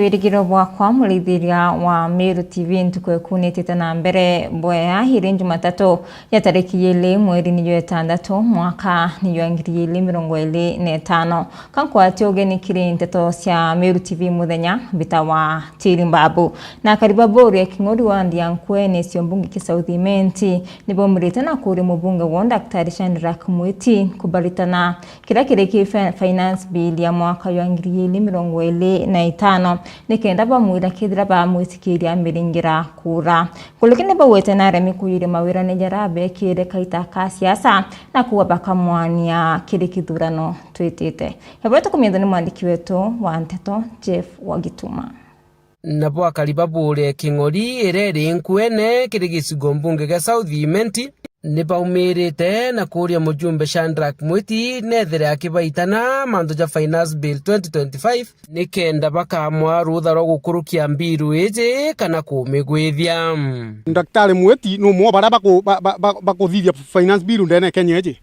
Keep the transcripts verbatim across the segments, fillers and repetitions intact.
Wirigiro bwakwa, murithiria wa Meru T V, ntuku ekunitite na mbere bwea iri Jumatatu ya tariki ili mweri ni jwa itandatu mwaka ni jwa ngiri ili mirongo ili na itano. Ka nkwatie ugeni kiri nteto cia Meru T V muthenya, mbitawa Tiri Mbabu. Na Kariba Bori ya King'ori wa Nthiankwene cio mbunge kia South Imenti nibaumirite na kuria mubunge wao Daktari Shadrack Mwiti kubaritana kiria kiri ki fi-, finance bill ya mwaka jwa ngiri ili mirongo ili na itano, nikenda bamwira kethira bamwitikiria miringira kura. Nkuruki ni baugite naremi kuyiria mawira ni jaria abekire kaita ka siasa na kuuga bakamwania kiri kithurano twitite. Ebwe tukumithwa ni mwandiki wetu wa nteto, Jeff Wagituma. Nabo akari ba Bure King'ori iria iri Nkwene kiri gicigo mbunge gia South Imenti, ni baumirite na kuria mujumbe Shadrack Mwiti nethire akibaitana mantu ja Finance Bill twenty twenty-five, nikenda bakamwaa rutha rwa gukurukia mbiru iji kana kumigwithia. Daktari Mwiti ni umwe wa baria baku-, ba-, ba-, ba-, bakuthithia Finance Bill ndene Kenya iji.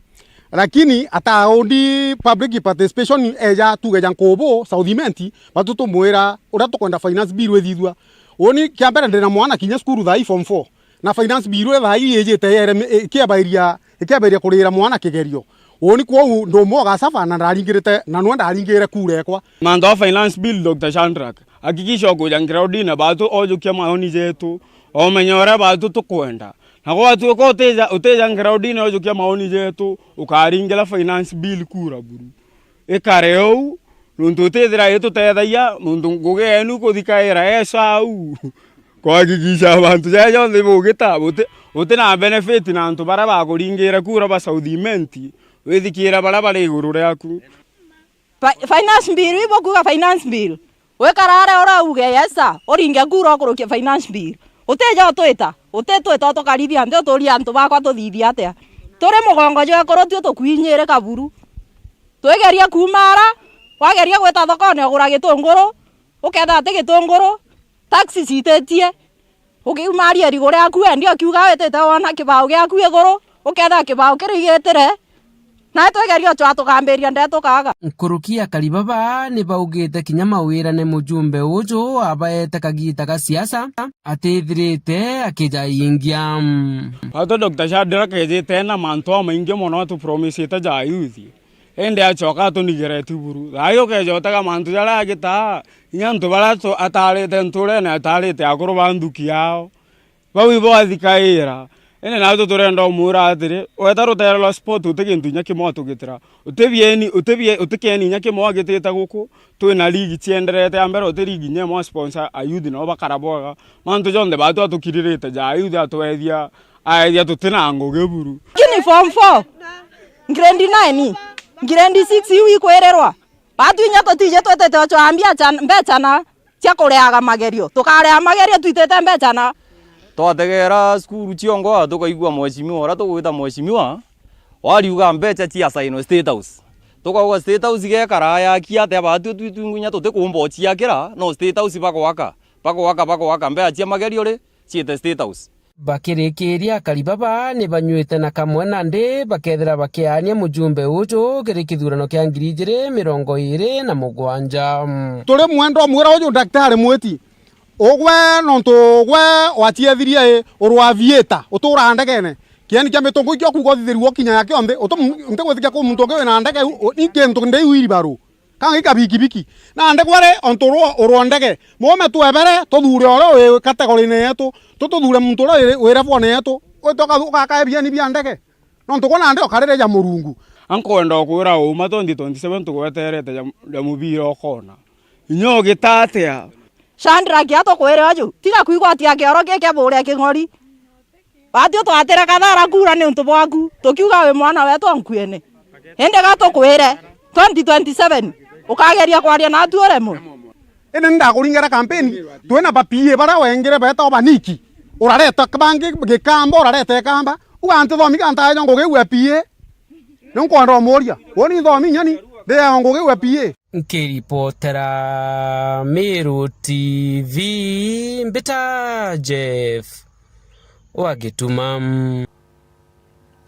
Lakini ataundi public participation eja tuge ja nkubu South Imenti, batu tumwira uria tukwenda Finance Bill ithithua. Uni kia mbere ndina mwana kinya cukuru thaa ii form four. Na Finance Bill thaa ii ijite yere-, ikiabairia, ikiabairia kurira mwana kigerio. Uni kwou ndumwe ugacaba na ndaringirite, na nwe ndaringire kura ekwa. Mantu a Finance Bill, Doctor Shadrack, hakikisha ukuja groundine batu ojukia maoni jetu, omenye uria batu tukwenda. Na gwatuika utija, utija groundine ojukia maoni jetu, ukaringira Finance Bill kura buru. Ikare uu, nontu utithira itutethagia, nontu ngugi yenu kuthikaira esa au. Kuhakikisha bantu jaja jonthe bugita, buti, buti na benefit na antu baria bakuringire kura ba South Imenti, withikire baria bari iguru riaku. Fi-, finance bill, ibo kuuga finance bill. Wikara aria urauge, yes sir, uringe kura ukurukie finance bill. Utija utwita, utitwita utukarithia nthi uturie antu bakwa tuthithie atia? Turi mugongo jwa ekuru tio tukwinyire kaburu. Twigerie kuuma ara, wageria gwita thokone ugura gitunguru, uketha ati gitunguru, tax cititie. Ukiuma aria rigu riaku wendi ukiuga witite wona kibao giaku iguru, uketha kibao kirigitire, nae twigeria ucwa tukambiria ndeto kaga. Nkuruki akari baba ni baugite kinya mawirane mujumbe uju abaete kagiita ga siasa atithirite akijaingia. Atu Doctor Shadrack ejite na mantu amaingi mono atupromisite ja youth. Indi acoka atunigireti buru. Thaai ukeja utega mantu jaria agitaa, inya antu baria tu-, ataarite ntuurene, ataarite akuru ba nthuki yao. Bau ibo athikaira. Indi naatu turenda umwira atiri, weta ruteere rwa sport uti gintu inya kimwe atugitira. Uti bieni, uti bie-, uti kieni inya kimwe agitite guku, twina ligi cienderete ya mbere, uti ligi inya imwe sponsor a youth nao bakara bwega. Mantu jonthe baatu atukiririte ja youth atwethia, aethia tuti na ngugi buru. Lakini form four, grade nine, grade six iu ikwirirwa. Baatu inya tutiji twitite ucwaa mbia chan-, mbeca na cia kuriaga magerio. Tukaria magerio twitite mbeca na. Twategeera cukuru ciongo, tukaigua mheshimiwa uria tugwita mheshimiwa, wariuga mbeca cia sainwe State House. Tukauga State House igekara yaki atia, baatu twi twingu inya tutikumba uciakira, no State House bagwaka, bagwaka, bagwaka, mbeca cia magerio ri, ciite State House. Bakirikiria, akari baba ni banyuite na kamwe nandi bakethira bakiaania mujumbe uju kiri kithurano kia ngiri ijiri mirongo iiri na mugwanja. Turi mwenda umwira uju Daktari Mwiti, ugwe nontu ugwe waciethirie i, uri aviator, uturaa ndegene. Kieni kia mitungu ikio kuuga uthithirua kinya ya kionthe, utu-, ntigwitikia ku muntu ungi wina ndege, u-, u-, ni kintu ndi wheelbarrow. Kang'ai kabikibiki. Nandi gware ontu rwo, urwa ndege. Muume twebere, tuthure uria wi category-ini yetu, tu-, tuthure muntu uria wi, wi level-ini yetu. Wite uka-, ugakae bieni bia ndege. Nontu gwe nandi ukarire ja Murungu. Ankwenda ukwira uuma twenty twenty-seven tugweterete ja, ja mubira ukona. Inya ugita atia? Shadrack atukwire uju, tiga kwigwatia kioro giki kia Bure King'ori. Baatio twatire kathara kuura niuntu bwaku, tukiuga wi mwana wetu o nkuene. Indi ga tukwire, twenty twenty-seven, ukageria kwaria naatu uremwe. Indi ni ndakuringire kampeni, twina ba P A baria wengire beetagwa baniki. Urareta bangi gikamba, urareta ikamba. Uga ntithomi ga ntaejo ngugigua P A. Ni nkwenda umuria, uuni nthomi nyoni, ndiaewa ngugigua P A. Nkiripotera Meru T V, mbita Jeff wa Gituma.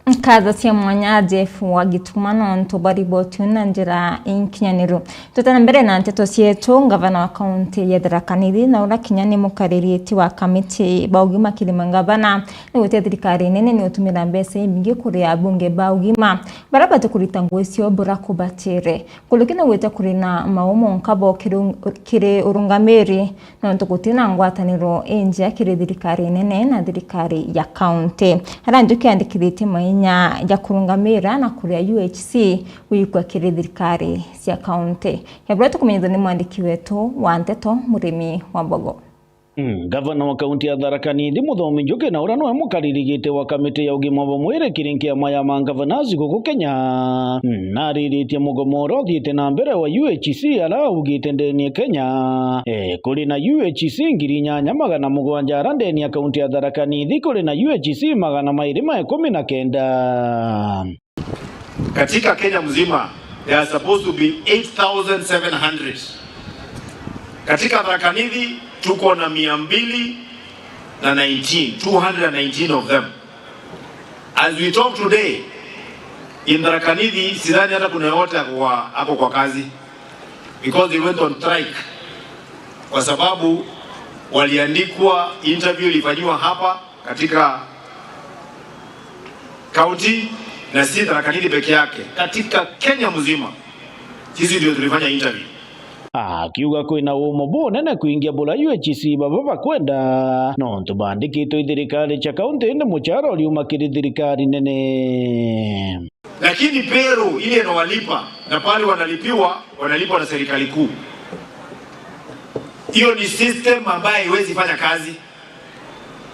Nkatho cia mwanya Jeff wa Gituma nontu bwa riboti na njira inkinyaniru. Twitana mbere na nteto cietu, ngavana wa kaunti ya Tharaka Nithi na ura kinya ni mukaririti wa kamiti ba ugima kirima ngavana, ni gwitia thirikari nene ni utumira mbeca imbingi kuri abunge ba ugima bara bati kurita ngugi cio bura kubatire. Kuruki ni gwite kuri na maumo nkabo kiri, kiri urungamiri, nontu gutina ngwataniro injea kiri thirikari nene na thirikari ya kaunti. Aria Njuki yandikithitie mainya ja kurungamira na kuria U H C gwikwa kiri thirikari cia kaunti. Yabura tukumenyithua ni mwandiki wetu wa nteto, Murimi wa Mbogo. Mm, ngavana wa kaunti ya Tharaka Nithi, Muthomi Njuki, na uria niwe mukaririgite wa kamiti ya ugima bwa mwiri kiri nkiama ya mangavana guku Kenya, nariritie mugomo uria uthiite na mbere wa U H C, aria augite ndeni ya Kenya, eh, kuri na U H C ngiri inyanya magana mugwanja, aria ndeni ya kaunti ya Tharaka Nithi kuri na U H C magana mairi ma ikumi na kenda. Katika Kenya mzima, there are supposed to be eight thousand seven hundred. Katika Tharaka Nithi tuko na mia mbili na nineteen, two hundred and nineteen of them. As we talk today, in Tharaka Nithi, sidhani hata kuna yote ako kwa, ako kwa kazi, because they went on strike, kwa sababu waliandikwa, interview ilifanyiwa hapa, katika kaunti, na si Tharaka Nithi peke yake, katika Kenya mzima, sisi ndio tulifanya interview. Akiuga kwina umo bunene kwingia bura U H C baba bakwenda, nontu bandikitwe i thirikari cia kaunti, indi muchara uriuma kiri thirikari nene. Lakini payroll ile inawalipa na pale wanalipiwa, wanalipwa na serikali kuu. Hiyo ni system ambayo haiwezi fanya kazi.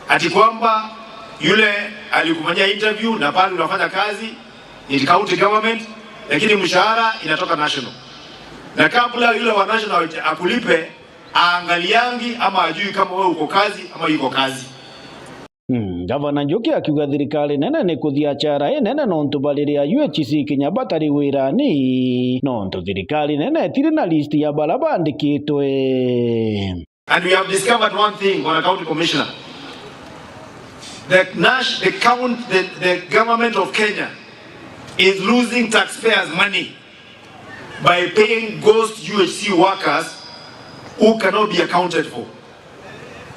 Ati kwamba yule alikufanyia interview na pale unafanya kazi ni county government, lakini mshahara inatoka national. Na kabla yule wa national akulipe, aangaliangi ama ajui kama wewe uko kazi ama yuko kazi. Mm, Gavana Njuki akiuga thirikari nene ni kuthia achara inene nontu bariria U H C kinya batari wirani, nontu thirikari nene itiri na list ya bara bandikitwe. And we have discovered one thing, Bwana County Commissioner. The Nash, the count, the, the government of Kenya is losing taxpayers' money by paying ghost U H C workers who cannot be accounted for.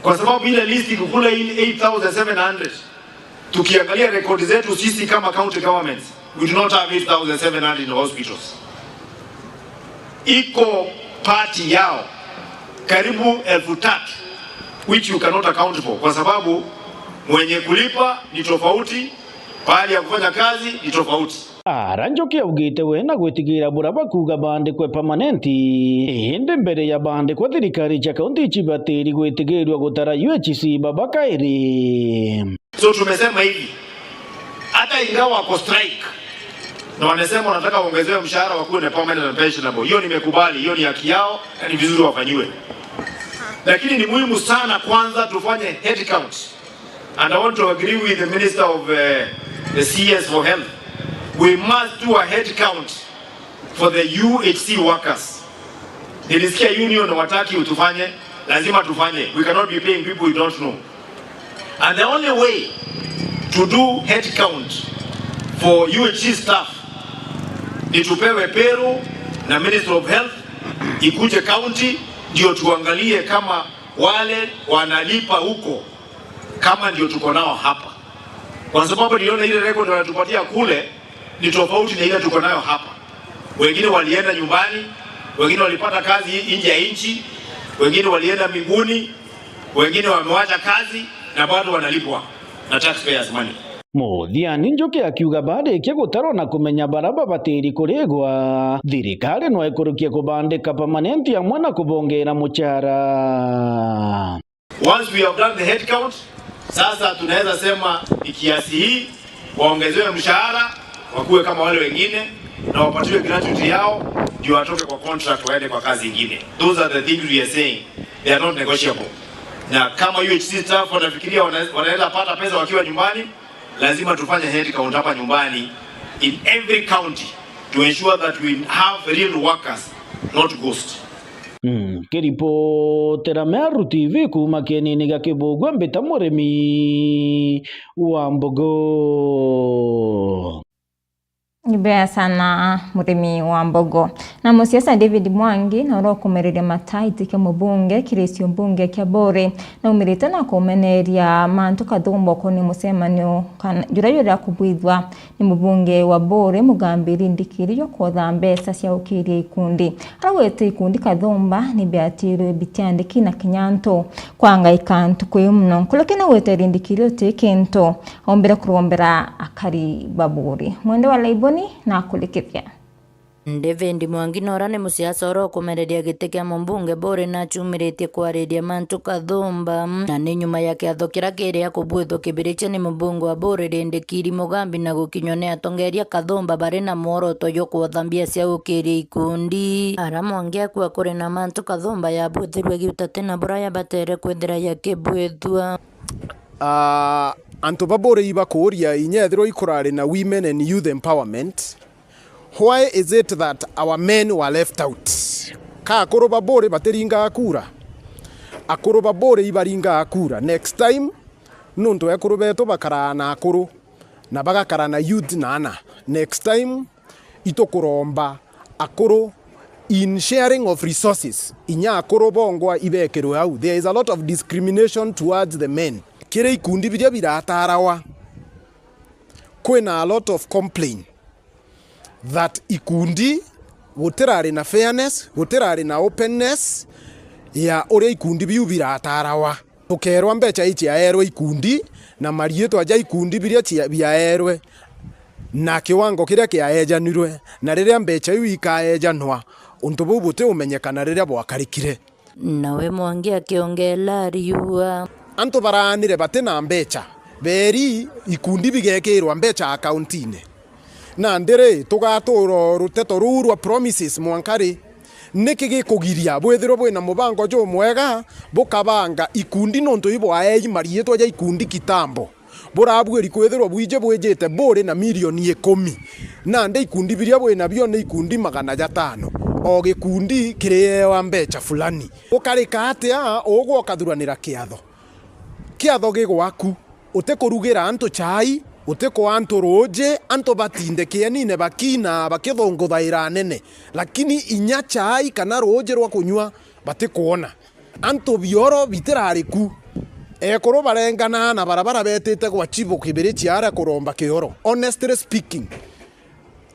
Kwa sababu ile list kukula in eight thousand seven hundred, tukiangalia rekodi zetu sisi kama county governments, we do not have eight thousand seven hundred in hospitals. Iko part yao karibu elfu tatu, which you cannot account for, kwa sababu mwenye kulipa ni tofauti, pahali ya kufanya kazi ni tofauti. Ara Njuki augite we na gwitigira bura bakuuga bandikwe permanent, indi mbere ya bandikwa thirikari cia kaunti icibatiri gwitigirirwa gutara U H C baba kairi. So tumesema hivi, hata ingawa wako strike na wanasema wanataka waongezewe mshahara, wakuwe na permanent and pensionable, hiyo nimekubali, hiyo ni haki yao na ni vizuri wafanyiwe, lakini ni muhimu sana kwanza tufanye headcount. And I want to agree with the Minister of, uh, the C S for Health. We must do a head count for the U H C workers. Nilisikia union wataki utufanye, lazima tufanye. We cannot be paying people we don't know. And the only way to do head count for U H C staff ni tupewe payroll na Ministry of Health, ikuje county, ndio tuangalie kama wale wanalipa huko kama ndio tuko nao hapa, kwa sababu niliona ile record wanatupatia kule ni tofauti na ile tuko nayo hapa. Wengine walienda nyumbani, wengine walipata kazi nje ya nchi, wengine walienda mbinguni, wengine wamewacha kazi na bado wanalipwa na taxpayers' money. Muthiani Njuki akiuga barikia gutarwa na kumenya bara babatiri kurigwa, thirikari no ikurukie kubandika permanent amwe na kubongera muchara. Once we have done the head count, sasa tunaweza sema ni kiasi hii, waongezewe mshahara, wakuwe kama wale wengine, na wapatiwe gratuity yao, ndio watoke kwa contract waende kwa kazi ingine. Those are the things we are saying. They are not negotiable. Na kama U H C staff wanafikiria wana-, wanaweza pata pesa wakiwa nyumbani, lazima tufanye head count hapa nyumbani in every county to ensure that we have real workers, not ghost. Mm, kiripotera Meru T V kuuma kienini gia Kibugua, mbita Murimi wa Mbogo. Ibea sana Murimi wa Mbogo. Na musiasa David Mwangi na uria ukumereria mata iti kia mubunge kiri cio mbunge kia Buri, naumirite na kumeneria mantu kathumba ukoni mucemanio kana juria juria kubwithwa ni mubunge wa Buri Mugambi Rindikiri jwa kwotha mbeca cia gukiria ikundi. Arauite ikundi kathumba ni biatirwe bitiandiki na kinya antu kwangaika ntuku iu mono. Nkuruki ni gwite Rindikiri uti kintu ombire kurombera akari ba Buri. Mwende wa Laiboni na akurikithia. David Mwangi nora ni musiasa uria ukumereria giti kia mumbunge Buri na achumiritie kwariria mantu kathumba, na ni nyuma ya kiatho kiria kiria kubwithwa kibirichia ni mumbunge wa Buri Rindikiri Mugambi na gukinywa ni atongeria kathumba bari na mworoto jwa kwotha mbia cia gukiria ikundi. Ara Mwangi akua kuri na mantu kathumba yabwithirwe giutate na buria yabatere kwithira yakibwithua. Ah, antu ba Buri ibakuuria, inya ethirwa ikurari na women and youth empowerment, why is it that our men were left out? Ka akuru ba Buri batiringaga kura? Akuru ba Buri ibaringaga kura. Next time, nuntu ekuru betu bakaraa na akuru, na bagakara na youth na ana. Next time, itukuromba akuru in sharing of resources, inya akuru bongwa ibekirwe au. There is a lot of discrimination towards the men. Kiri ikundi biria biratarawa, kwina a lot of complain that ikundi gutirari na fairness, gutirari na openness ya uria ikundi biu biratarawa. Tukeerwa mbecha iciaerwe ikundi, na mariitwa ja ikundi biria cia-, biaerwe, na kiwango kiria kiaejanirwe, na riria mbecha iu ikaejanwa, untu buu butiumenyekana riria bwakarikire. Nawe Mwangi akiongeela ariuga, antu baraanire bati na mbecha, beeri ikundi bigekirwa mbecha akauntiine. Nandi ri, tugatuura o ruteto ruu rwa promises mwanka ri? Niki gikugiria bwithirwe bwina mubango jumwega bukabanga ikundi, nuntu ibwaei mariitwa ja ikundi kitambo? Burabuiri kwithirwa bwiji bwijite buri na milioni ikumi, nandi ikundi biria bwinabio ni ikundi magana jatano, o gikundi kiriewa mbecha fulani. Ukarika atia ugwe ukathuranira kiatho? Kiatho gi gwaku. Utikurugira antu chai, utikua antu ruuji, antu batinde kienine bakiina bakithunguthaira anene, lakini inya chai kana ruuji rwa kunyua batikwona. Antu bioro bitirari ku. Ekuru barengana na barabara betite gwa chibu kibirichia aria kuromba kioro. Honestly speaking,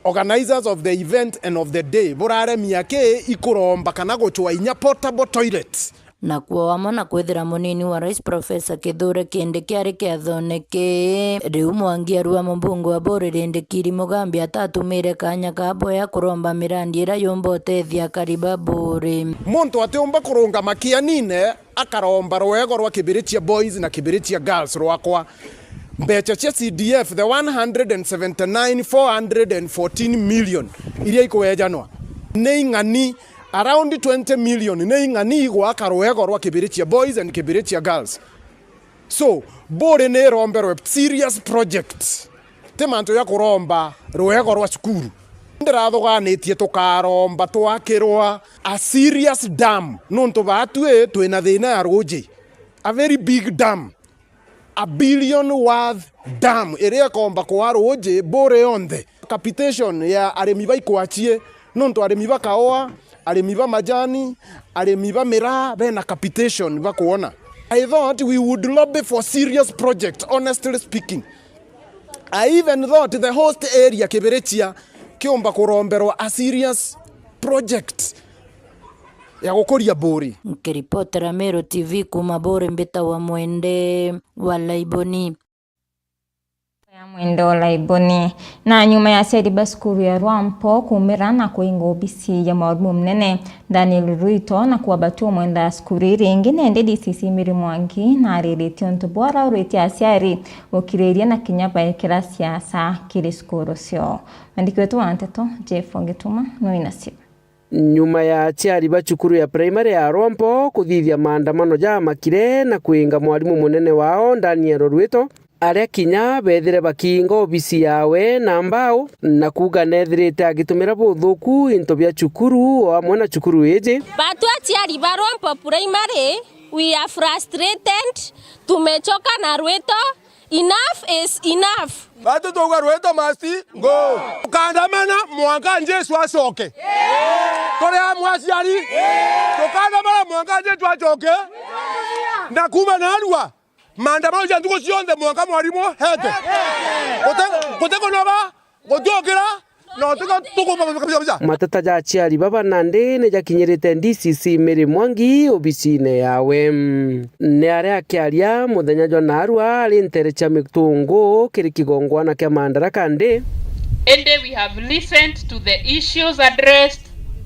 organizers of the event and of the day, buraremia ki ikuromba kana gucwa inya portable toilets? Nakuo wamwe na kwithira munini wa rais Professor Kithure Kindiki ari kiathone kii, riu Mwangi arua mubunge wa Buri Rindikiri Mugambi atatumire kanya ka boya kuromba mirandi iria yumba utethia akari ba Buri. Muntu atiumba kurungama kienine akaromba ruego rwa Kibirichia Boys na Kibirichia Girls rwakwa. Mbecha cia C D F, the one hundred and seventy-nine, four hundred and fourteen million iria ikwejanwa, ni ing'ani? Around twenty million ni ing'ani igwaka ruego rwa Kibirichia Boys and Kibirichia Girls? So, Buri ni iromberwe serious projects, ti mantu ya kuromba ruego rwa cukuru. Ndirathuganitie tukaromba twakirwa a serious dam, nuntu baatwi twina thina ya ruuji, a very big dam, a billion worth dam, iria ikomba kwaa ruuji Buri yonthe. Capitation ya arimi ba ikwachie, nuntu arimi ba kaua, arimi ba majani, arimi ba miraa bena capitation bakwona. I thought we would lobby for serious project, honestly speaking. I even thought the host area Kibirichia kiumba kuromberwa a serious project ya gukuria Buri. Nkiripotera Meru T V kuuma Buri, mbitagwa Mwende wa Laiboni. Ya Mwende wa Laiboni. Na nyuma ya aciari ba cukuru ya Rwampo kuumira na kuinga obisi ya mwarimu munene Daniel Ruito na kuabatua mwenda cukuru ii ringi, nende D C C Mary Mwangi na ariritie untu bwarauritie aciari gukiriria na kinya baekera siasa kiri cukuru cio. Mwandiki wetu wa nteto Jeff Ngituma nui nacio. Nyuma ya aciari ba cukuru ya primary ya Rwampo kuthithia maandamano jamakire na kwinga mwarimu munene wao Daniel Ruito, aria kinya beethire bakiinga obisi yaawe na mbao, na kuuga neethirite agitumira buthuku into bia cukuru o amwe na cukuru iiji. Batu aciari ba Rwompo Primary, we are frustrated, tumechoka na rwito, enough is enough. Batu twauga rwito must go. Tukandamana mwanka Jesu acoke. Turi amwe aciari. Tukandamana mwanka Jesu acoke. Na kuuma narua, maandamano ja ntuku cionthe mwanka mwarimu hete. Guti-, gutikunoba, gutiukira, na tuka-, tukumba kabisa kabisa. Mateta ja aciari baba nandi ni jakinyirite D C C Mary Mwangi obisine yaawe. Ni aria akiaria muthenya jwa narua ari ntere cia Mitungu kiri kigongwana kia Madaraka Day. Indi we have listened to the issues addressed,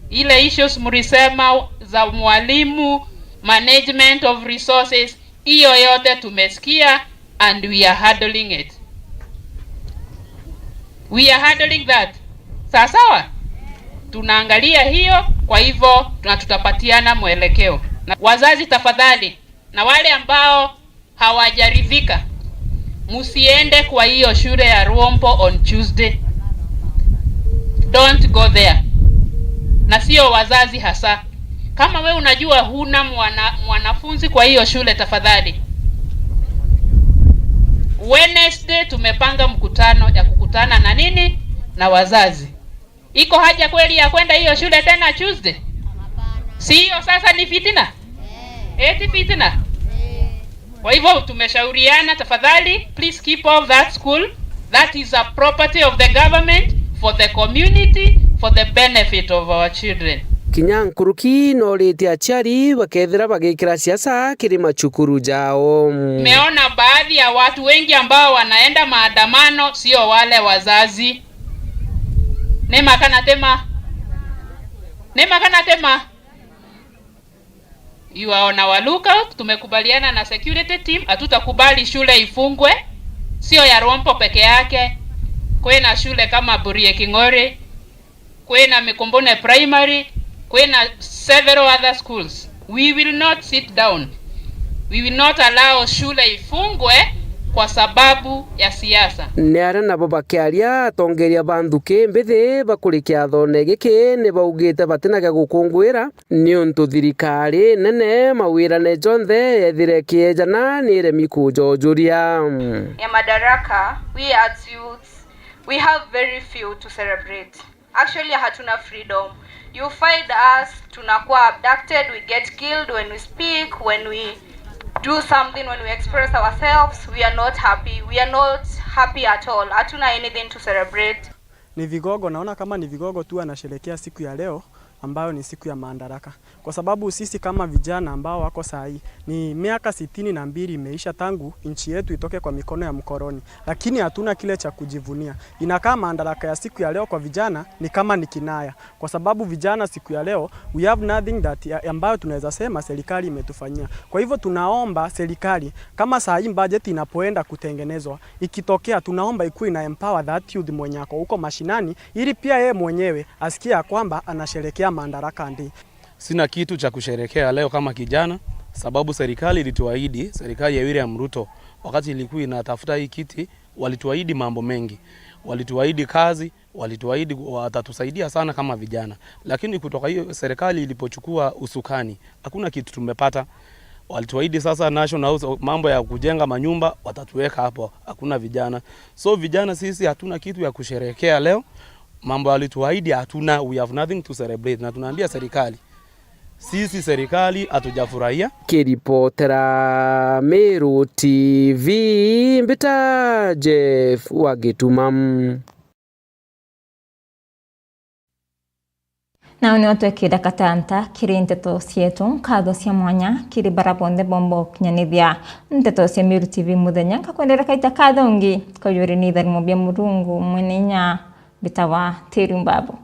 ile issues mlisema za mwalimu, management of resources, hiyo yote tumesikia and we are handling it. We are handling that. Sawa sawa? Tunaangalia hiyo, kwa hivyo na tutapatiana mwelekeo. Na wazazi tafadhali, na wale ambao hawajaridhika, msiende kwa hiyo shule ya Rwompo on Tuesday. Don't go there. Na sio wazazi hasa. Kama we unajua huna mwana-, mwanafunzi kwa hiyo shule, tafadhali. Wednesday tumepanga mkutano ya kukutana na nini? Na wazazi. Iko haja kweli ya kwenda hiyo shule tena Tuesday? Si hiyo sasa ni fitina? Eti fitina? Kwa hivyo tumeshauriana, tafadhali, please keep off that school. That is a property of the government, for the community, for the benefit of our children. Kinya nkuruki nooritie aciari bakethira bagikira siasa kiri macukuru jao. Tumeona baadhi ya watu wengi ambao wanaenda maandamano, sio wale wazazi. Ni ma kana ti ma? Ni ma kana ti ma? You are on our lookout. Tumekubaliana na security team, hatutakubali shule ifungwe. Sio ya Rwompo peke yake. Kwina shule kama Burie King'ori, kwina Mikumbune Primary, kwina several other schools. We will not sit down. We will not allow shule ifungwe kwa sababu ya siasa. Ni aria nabo bakiaria, atongeria ba nthuki mbithi bakuri kiathone giki ni baugite batina gia gukunguira, niuntu thirikari nene mawirane jonthe yethire ikiejana ni iremi kujojuria. Ya Madaraka, we as youths, we have very few to celebrate. Actually, hatuna freedom. You find us, tunakuwa abducted, we get killed when we speak, when we do something, when we express ourselves, we are not happy. We are not happy at all. Hatuna anything to celebrate. Ni vigogo, naona kama ni vigogo tu anasherehekea siku ya leo ambayo ni siku ya Madaraka. Kwa sababu sisi kama vijana ambao wako saa hii, ni miaka sitini na mbili imeisha tangu nchi yetu itoke kwa mikono ya mkoloni, lakini hatuna kile cha kujivunia. Inakaa Madaraka ya siku ya leo kwa vijana ni kama ni kinaya, kwa sababu vijana siku ya leo, we have nothing that ya, ambayo tunaweza sema serikali imetufanyia. Kwa hivyo tunaomba serikali, kama saa hii budget inapoenda kutengenezwa, ikitokea, tunaomba ikuwe ina empower that youth mwenye ako huko mashinani, ili pia yeye mwenyewe asikie ya kwamba anasherehekea Madaraka Day. Sina kitu cha kusherekea leo kama kijana, sababu serikali ilituahidi, serikali ya William Ruto, wakati ilikuwa inatafuta hii kiti, walituahidi mambo mengi. Walituahidi kazi, walituahidi watatusaidia sana kama vijana. Lakini kutoka hiyo serikali ilipochukua usukani, hakuna kitu tumepata. Walituahidi sasa National House, mambo ya kujenga manyumba, watatuweka hapo, hakuna vijana. So vijana sisi hatuna kitu ya kusherehekea leo. Mambo alituahidi hatuna, we have nothing to celebrate. Na tunaambia serikali, sisi serikali hatujafurahia. Kiripotera Meru T V, mbita Jeff wa Gituma. Nau nio twekire katanta kiri nteto cietu. Nkatho cia mwanya kiri bara bonthe bomba gukinyanithia nteto cia Meru T V muthenya. Nkakwendera kaita kathongi kaujuri ni itharimo bia Murungu mwene inya. Mbitawa Teri Mbabu.